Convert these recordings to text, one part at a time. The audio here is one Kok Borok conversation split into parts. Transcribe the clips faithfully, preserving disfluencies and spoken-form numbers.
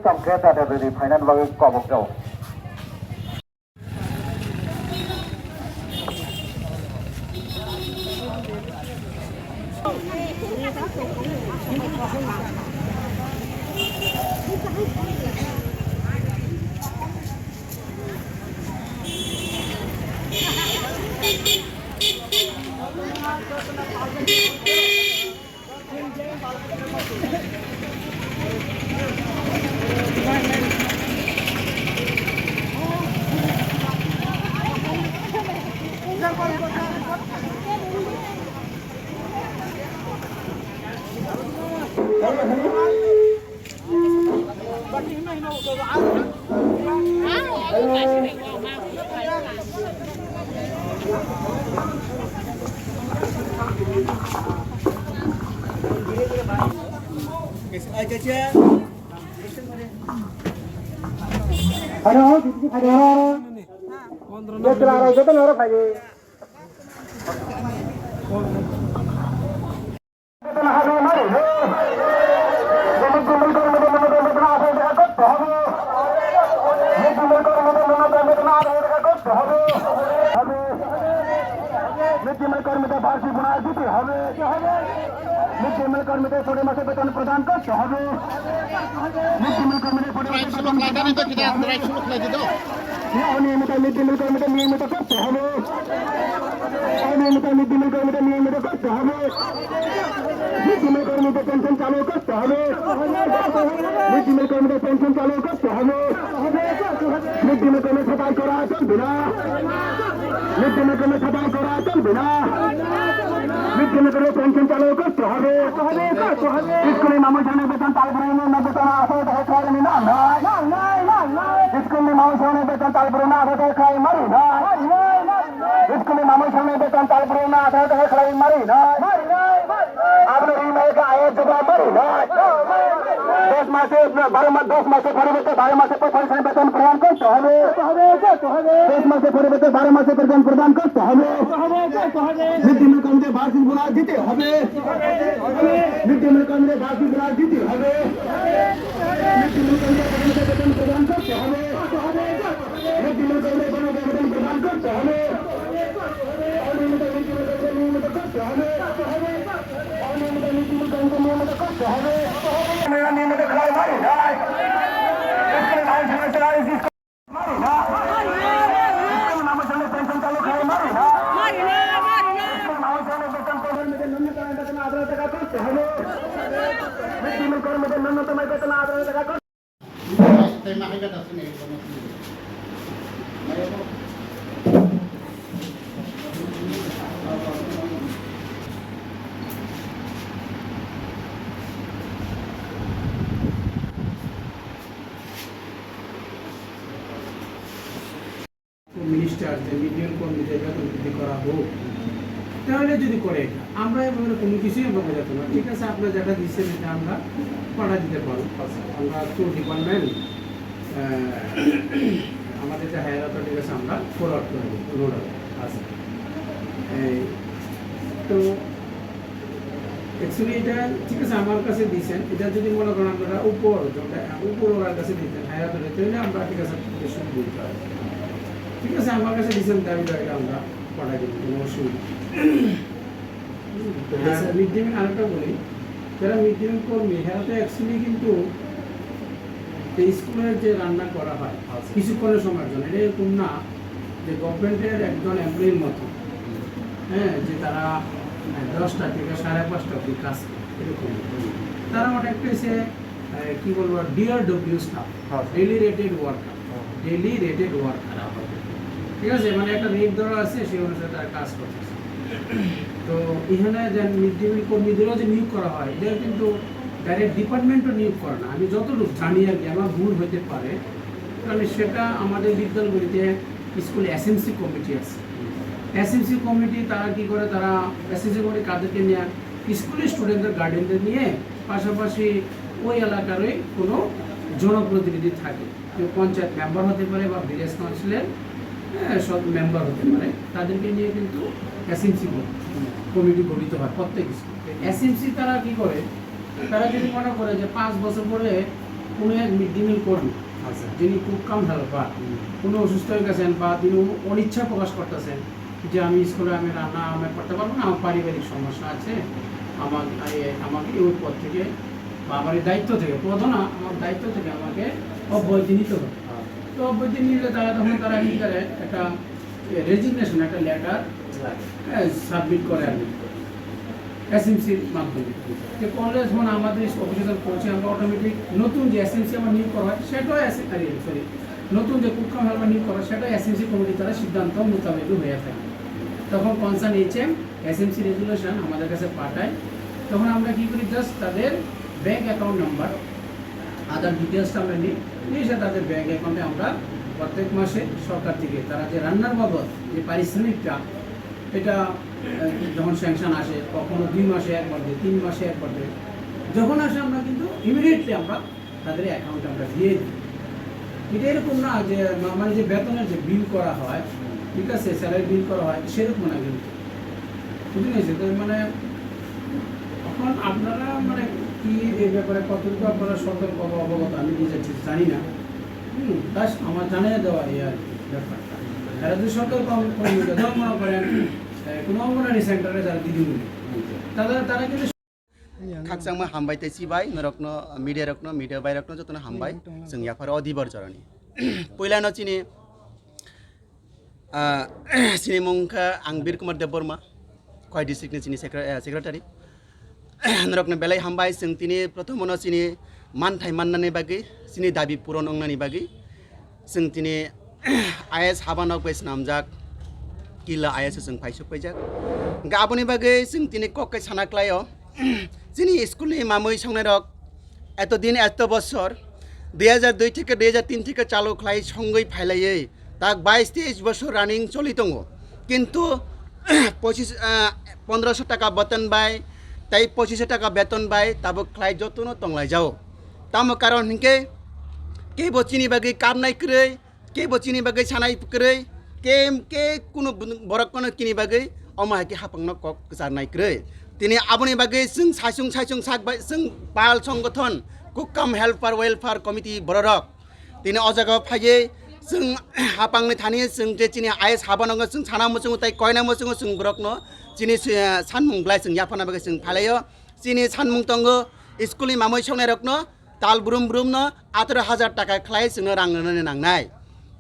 Tongkhe ta de bini phainani bagwi kobok jao. Ano, ano, ano. Joto aro, joto aro phai. Mid day meal কর্মীদের বার্ষিক বোনাস দিতে হবে। Mid day meal কর্মীদের ছয় মাসের বেতন প্রদান করতে হবে। মিড ডে মিল কর্মীদের ছয় মাসের বেতন প্রদান করতে হবে। অনিয়মিত মিড ডে মিল কর্মীদের নিয়মিত করতে হবে। অনিয়মিত মিড ডে মিল কর্মীদের নিয়মিত করতে হবে। মিড ডে মিল কর্মীদের পেনশন চালু করতে হবে। মিড ডে মিল কর্মীদের পেনশন চালু করতে হবে। মিড ডে মিল কর্মী ছাঁটাই করা চলবে না। মিড ডে মিল কর্মী ছাঁটাই করা চলবে না। মিড ডে মিল কর্মী পেনশন চালু করতে হবে। স্কুলে মামুই সাহেবের বেতন তাল পূরণের বেতন আঠারো টাকা খাওয়ার আমি না, না, না, না, না, না। স্কুলে মামুই সাহেবের বেতন তাল পূরণ আঠারো টাকা খাওয়াই মারি না। স্কুলে মামুই সাহেবের বেতন তাল পূরণ আঠারো টাকা খাওয়াই মারি না। আপনার এই মেয়েকে আয়ের জবাব মারি না। দশ মাসে, বারো মাস, দশ মাসের পরিবর্তে বারো মাসের পর পরিশ্রম বেতন প্রদান করতে হবে। দশ মাসের পরিবর্তে বারো মাসের বেতন প্রদান করতে হবে। মিড ডে মিল কর্মীদের বার্ষিক বোনাস দিতে হবে। মিড ডে মিল কর্মীদের বার্ষিক বোনাস দিতে হবে। মিড ডে মিল কর্মীদের বেতন প্রদান করতে হবে। মিড ডে মিল কর্মীদের বেতন প্রদান করতে হবে। অনিয়মিত মিড ডে মিল কর্মীদের নিয়মিত করতে হবে। অনিয়মিত মিড ডে মিল কর্মীদের নিয়মিত করতে হবে। নিয়মিত খাওয়াই মারি না। স্কুলে মামুই সাহেবের স্কুল মারি না। স্কুলে মামুই সাহেবের পেনশন চালু খাওয়াই মারি না। স্কুলে মামুই সাহেবের বেতন কর্মীদের ন্যূনতম বেতন আঠারো টাকা করতে হবে। মিড ডে মিল কর্মীদের ন্যূনতম বেতন আঠারো টাকা করতে মিনিস্টার যে মিড ডে মিল কর্মীদের বেতন বৃদ্ধি করা হোক, তাহলে যদি করে এটা, আমরা এভাবে কোনো কিছুই আমরা বোঝাতে না। ঠিক আছে, আপনারা যেটা দিচ্ছেন এটা আমরা পাঠা দিতে পারবো। আমরা তো ডিপার্টমেন্ট, আহ, আমাদের যে হায়ার অথরিটি আছে আমরা ফরওয়ার্ড করে দেবো, নোডাল আছে। এই, তো অ্যাকচুয়ালি এটা ঠিক আছে, আমার কাছে দিছেন, এটা যদি মনে করেন আপনারা উপর, যেটা উপর ওনার কাছে দিতেন, হায়ার অথরিটি, তাহলে আমরা ঠিক আছে, এটা শুরু দিতে পারি। ঠিক আছে, আমার কাছে দিছেন, দাবি দাবি আমরা পাঠাই দিব, কোনো অসুবিধা নেই। তো হ্যাঁ, স্যার, মিড ডে মিল আরেকটা বলি, যারা মিড ডে মিল কর্মী, এরা তো অ্যাকচুয়ালি কিন্তু এই স্কুলের যে রান্না করা হয়, আচ্ছা, কিছুক্ষণের সময়ের জন্য, এটা এরকম না যে গভর্নমেন্টের একজন এমপ্লয়ির মতো, হ্যাঁ, যে তারা, আহ, দশটা থেকে সাড়ে পাঁচটা অবধি কাজ করে, এরকম। তারা অনেকটা এসে, আহ, কি বলবো, ডিআরডব্লিউ স্টাফ, আচ্ছা, daily rated worker. Hmm. Daily rated worker. ঠিক আছে, মানে একটা রেট ধরা আছে, সেই অনুসারে তারা কাজ করতেছে। তো এখানে যে মিড ডে মিল কর্মীদেরও যে নিয়োগ করা হয়, এটা কিন্তু ডাইরেক্ট ডিপার্টমেন্টও নিয়োগ করে না, আমি যতটুকু জানি আর কি, আমার ভুল হইতে পারে। কারণ সেটা আমাদের বিদ্যালয়গুলিতে স্কুল এসএমসি কমিটি আছে। এসএমসি কমিটি তারা কি করে, তারা এসএমসি কমিটি কাদেরকে নিয়ে, স্কুলের স্টুডেন্টদের, গার্ডিয়ানদের নিয়ে, পাশাপাশি ওই এলাকারই কোনো জনপ্রতিনিধি থাকে, কেউ পঞ্চায়েত মেম্বার হতে পারে বা ভিলেজ কাউন্সিলের, হ্যাঁ, সব মেম্বার হতে পারে, তাদেরকে নিয়ে কিন্তু এসএমসি কমিটি গঠিত হয় প্রত্যেক স্কুল। এসএমসি তারা কি করে, তারা যদি মনে করে যে পাঁচ বছর পরে কোনো এক মিড ডে মিল কর্মী আচ্ছা। যিনি কুক কাম হেল্পার, হুম। উনি অসুস্থ হয়ে গেছেন বা তিনি অনিচ্ছা প্রকাশ করতেছেন যে আমি স্কুলে আমি রান্না আমি করতে পারবো না, আমার পারিবারিক সমস্যা আছে, আমার, এ, আমাকে ওই পদ থেকে বা আমার এই দায়িত্ব থেকে, পদ না, আমার দায়িত্ব থেকে আমাকে অব্যাহতি নিতে হবে। হ্যাঁ। তো অব্যাহতি নিলে তারা তখন তারা কি করে, একটা রেজিগনেশন, একটা লেটার সাবমিট করে আর কি, এসএমসির মাধ্যমে। যে করলে যখন আমাদের অফিসে যখন পৌঁছে, আমরা অটোমেটিক নতুন যে এসএমসি আমার নিয়োগ করা হয়, সেটাও এসএ আরে সরি, নতুন যে কুক কাম হেল্পার নিয়োগ করা হয়, সেটাও এসএমসি কমিটি তারা সিদ্ধান্ত মোতাবেক হয়ে থাকে। তখন কনসার্ন এইচএম এসএমসি রেজুলেশন আমাদের কাছে পাঠায়। তখন আমরা কী করি, জাস্ট তাদের ব্যাংক অ্যাকাউন্ট নাম্বার, আদার ডিটেলসটা আমরা নিই, নিয়ে এসে তাদের ব্যাংক অ্যাকাউন্টে আমরা প্রত্যেক মাসে সরকার থেকে তারা যে রান্নার বাবদ যে পারিশ্রমিকটা, এটা, আহ, যখন স্যাংশন আসে, কখনো দুই মাসে একবার দেয়, তিন মাসে একবার দেয়, যখন আসে আমরা কিন্তু ইমিডিয়েটলি আমরা তাদের অ্যাকাউন্টে আমরা দিয়ে দিই। এটা এরকম না যে নর্মালি যে বেতনের যে বিল করা হয়, ঠিক আছে, স্যালারি বিল করা হয়, সেরকম না কিন্তু। বুঝলেন? তো মানে এখন আপনারা মানে কি এই ব্যাপারে কতটুকু আপনারা সতর্ক বা অবগত, আমি নিজে ঠিক জানি না। হুম, বাস আমার জানিয়ে দেওয়া এই আর কি ব্যাপারটা। এরা যদি সতর্ক কর্মীকে ধর মনে করেন, এ, কোনো অঙ্গনারী সেন্টারে যারা দিদিমণি, তারা, তারা কিন্তু Khakchangma hambai tei chibai norokno, media rokno, media bai rokno jotono hambai. Chwng yapharo o dibor jorani. Puilano chini, ah, chini mung kha ang Bir Kumar Debbarma, Khowai district ni chini secre-, eh, secretary. Norokno belai hambai, chwng tini prothomono chini manthai mannani bagwi, chini dabi puron wngnani bagwi. Chwng tini I A S habanok bai swnamjak, Killa I A S o chwng phaisuk paijak. Hwnkhe aboni bagwi chwng tini kok kai sana klaio. Chini school ni mamwi songnairok eto din, eto bosor, dui hajar dui theke dui hajar tin theke chalu khlai songwi phailaiwi tak bais teis bosor running choli tongo. Kintu pochis, ah, pondroso taka beton bai, tei pochiso taka beton bai tabuk khlai jotono tonglaijao. Tamo karon hinkhe kebo chini bagwi kapnai kwrwi, kebo chini bagwi sanai kwrwi, ke, ke kunu borok kono chini bagwi omo hai khe hapangno kok kwcharnai kwrwi. Tini aboni bagwi chwng saichung saichung sak bai chwng pal songothon Kukam Helper Welfare Committee bororok tini o jaga o phaiwi chwng hapangni thani chwng je chini I A S habanokno chwng sana muchungo tei koina muchungo chwng borokno chini, eh, sanmung belai chwng yaphana bagwi chwng phailaio. Chini sanmung tongo, school ni mamwi songnairokno tal brum brumno ataro hajar taka khlai chwngno rang rwnani nangnai.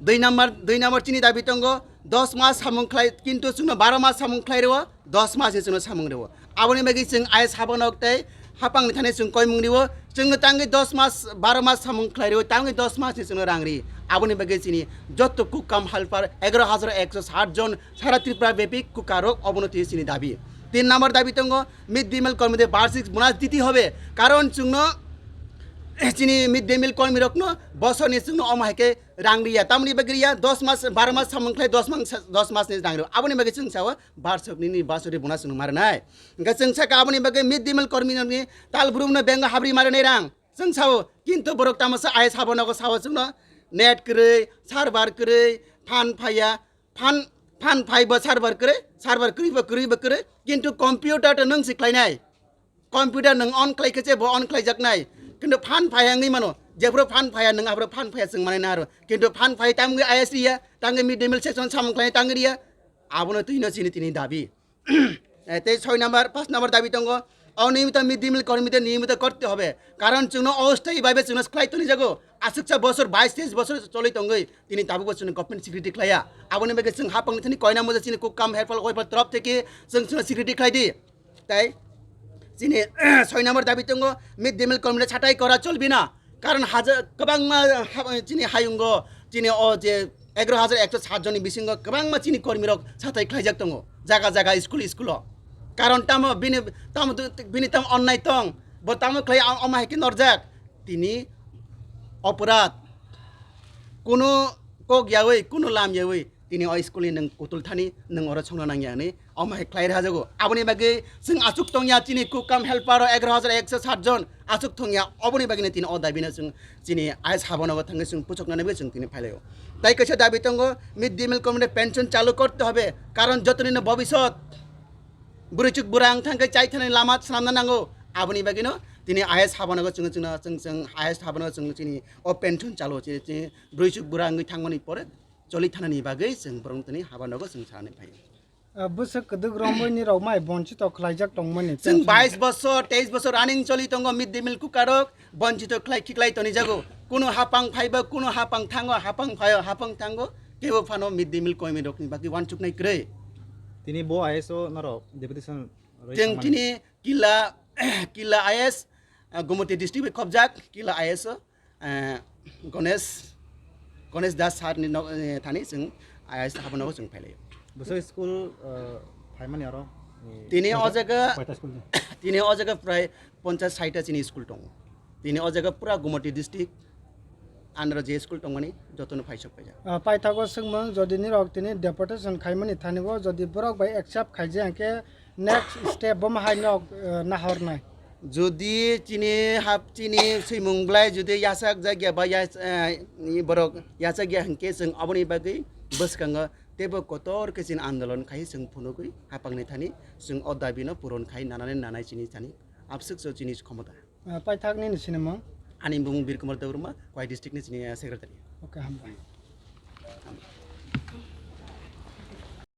Dui number, dui number chini dabi tongo, dos mas samung khlai, kintu chwngno baro mas samung khlai rwo, dos mas ni chwngno samung rwo. Aboni bagwi chwng I A S habanok tei hapangni thani chwng koimung rwo, chwngno tangwi dos mas, baro mas samung khlai rwo, tangwi dos mas ni chwngno rang ri. Aboni bagwi chini jotto Kukam Helper egaro hajar ekso sat jon sara Tripura bepi kukarok obono twi chini dabi. Tin number dabi tongo, mid day meal কর্মীদের বার্ষিক বোনাস দিতে হবে, কারণ chwngno chini mid day meal কর্মীrokno bosorni chwngno omo hai khe rang riya, tamoni bagwi riya, dos mas, baro mas samung khlai dos mas, dos mas ni rang rw, aboni bagwi chwng sao বার্ষিক nini বার্ষিক bonus chwngno ma rwnai. Hwnkhe chwng sakha aboni bagwi mid day meal কর্মীrokni tal brumno bengo habri ma rwnai rang chwng sao, kintu borok tamo sa I A S habanok sao chwngno net kwrwi, server kwrwi, phan phaiya, phan, phan phai bo server kwrwi, server kwrwi bo kwrwi bo kwrwi, kintu computer to nwng si khlainai. Computer nwng on khlai khe se bo on khlaijaknai. Kintu phan phai wngwi mano, jephuru phan phaiya nwng aphuru phan phaiya chwng manai naro. Kintu phan phai tamgwi I A S riya, tamgwi mid day meal section samung khlai tamgwi riya. Abono twino chini tini dabi. Eh, tei soi number, পাঁচ number dabi tongo, অনিয়মিত mid day meal কর্মীদের নিয়মিত করতে হবে, কারণ chwngno অস্থায়ী ভাবে chwngno khlai toni jago. Aswksa bosor bais teis bosor choli tongwi tini tabukbo chwngno government security khlaiya. Aboni bagwi chwng hapangni thani koina moja chini Kukam Helper Welfare torop theke chwng chwngno security khlai di. Tei chini soi number dabi tongo, mid day meal কর্মীরা ছাঁটাই করা চলবে না, কারণ হাজার, kwbangma ha-, chini hayungo, chini o je এগারো হাজার একশো সাত জনni bisingo kwbangma chini kormirok satai khlaijak tongo, jaga jaga, school school-o. Karon tamo bini, tamo tu, bini tamo onnai tong, bo tamo khlai, am-, omo hai khe norjak. Tini oporadh, kuno kok yaui, kuno lam yaui, tini o school-ni nwng kutul thani, nwng oro chongna nangya hwnwi omo hai khlai rwjago. Aboni bagwi chwng achuk tongya, chini Kukam Helper o এগারো হাজার একশো সাত জন achuk thongya, oboni bagwino tini o dabino chwng chini I A S habanok thangwi chwng puchuknani bagwi chwng tini phailaio. Tai kaisa dabi tongo, mid day meal কর্মীদের পেনশন চালু করতে হবে, কারণ যতদিন ভবিষ্যৎ বুড়িচুক বুড়া ang thangkhe chai thani lama swnamna nango, aboni bagwino Tini I A S habanogo chwng, chwngno, chwng, chwng I A S habanogo chwng chini o pension chalo, chini, chini brwi chuk bura wngwi thangmani pore choli thanani bagwi chwng borok tini habanogo chwng sanani phai. Ah, bwswk kwdwk romwi nirok mai bonchito khlaijak tongmani. Chwng bais bosor, teis bosor running choli tongo mid day meal cooker rok, bonchito khlai khiklai tonijago. Kuno hapang phaiba, kuno hapang thango, hapang phaio, hapang thango, kebo phano mid day meal koimwi rokni bagwi uansuknai kwrwi. Tini bo I A S o norok deputation rwi Chwng thangmani. Tini Killa, Killa I A S, ah, Gumoti district bai khobjak, Killa I A S o, ah, Ganesh, Ganesh Das sir ni nog-, eh, thani chwng I A S habanogo chwng phailaio. Bwswk school, ah, phaimani oro, eh, Tini o jaga, Koita school ni? Tini o jaga prai ponchas saita chini school tongo. Tini o jaga pura Gumoti district under je school tongmani jotono phaisok paijak. Ah, paithago swngmung, jodi nirok tini deputation khaimani thani o, jodi borok bai accept khaijak hwnkhe next step bo mahai nok, ah, nahornai. Jodi chini hap chini swimung blai jodi yachak jakya ba yach-, eh, borok yachakya hwnkhe chwng aboni bagwi bwskango teibo kotor khe chini andolon khai chwng phunugwi hapangni thani chwng o dabino puron khai nanani nanai chini thani abswk so chini khomota. Ah, paithak nini sinimung? Ani bumung Bir Kumar Debbarma, Khowai district ni chini, ah, secretary. Okay, hambai.